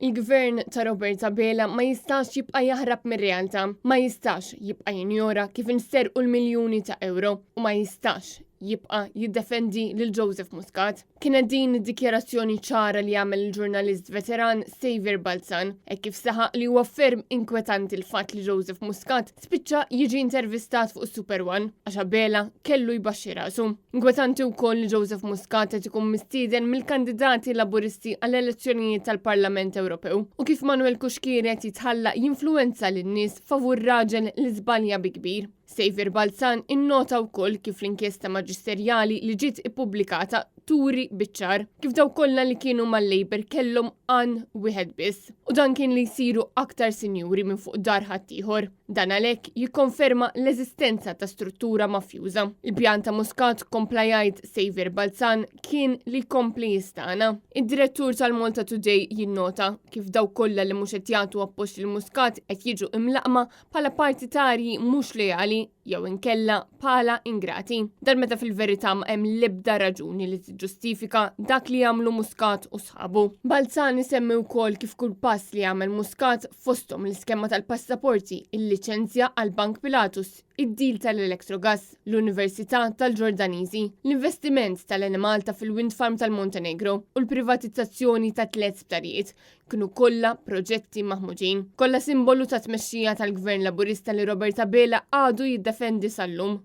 Il-Gvern ta' Robert Abela ma jistax jibqa' jaħrab mir-realtà, ma jistax jibqa' jinjora kif insterqu l-miljuni ta' ewro u ma jistax jibqa' jiddefendi lil Joseph Muscat. Kienet din id-dikjarazzjoni ċara li għamel il-ġurnalist veteran Saviour Balzan, hekk kif saħaq li huwa ferm inkwetanti l-fatt li Joseph Muscat spiċċa jiġi intervistat fuq Super One għax Abela kellu jbaxxi rasu. Inkwetanti wkoll li Joseph Muscat qed ikun mistieden mill-kandidati Laburisti għall-elezzjonijiet tal-Parlament Ewropew u kif Manuel Cuschieri qed jitħalla jinfluwenza lin-nies favur raġel li żbalja bi kbir. Saviour Balzan innota wkoll kif l-inkjesta maġisterjali li ġiet ippubblikata turi biċ-ċar kif dawk kollha li kienu mal-Labour kellhom għan wieħed biss u dan kien li jsiru aktar sinjuri minn fuq dar ħaddieħor. Dan għalhekk jikkonferma l-eżistenza ta' struttura mafjuża. Il-pjan ta' Muscat kompla jgħid Saviour Balzan kien li jkompli jistana. Id-direttur tal-Malta Today jinnota kif dawk kollha li mhux qed jagħtu appoġġ lil Muscat qed jiġu imlaqqma bħala partitarji mhux leali jew inkella bħala ingrati. Dan meta fil-verità ma hemm l-ebda raġuni li tiġġustifika dak li jagħmlu Muscat u sħabu. Balzan isemmi wkoll kif kull pass li għamel Muscat fosthom l-iskema tal-passaporti, il-liċenzja għal Bank Pilatus, id-deal tal-Electrogas, l-Università tal-Ġordaniżi, l-investiment tal-Enemalta fil-wind farm tal-Montenegro u l-privatizzazzjoni ta' tliet sptarijiet Kienu kollha proġetti maħmuġin. Kollha simbolu ta' tmexxija tal-Gvern Laburista li Robert Abela għadu jiddefendi sal-lum.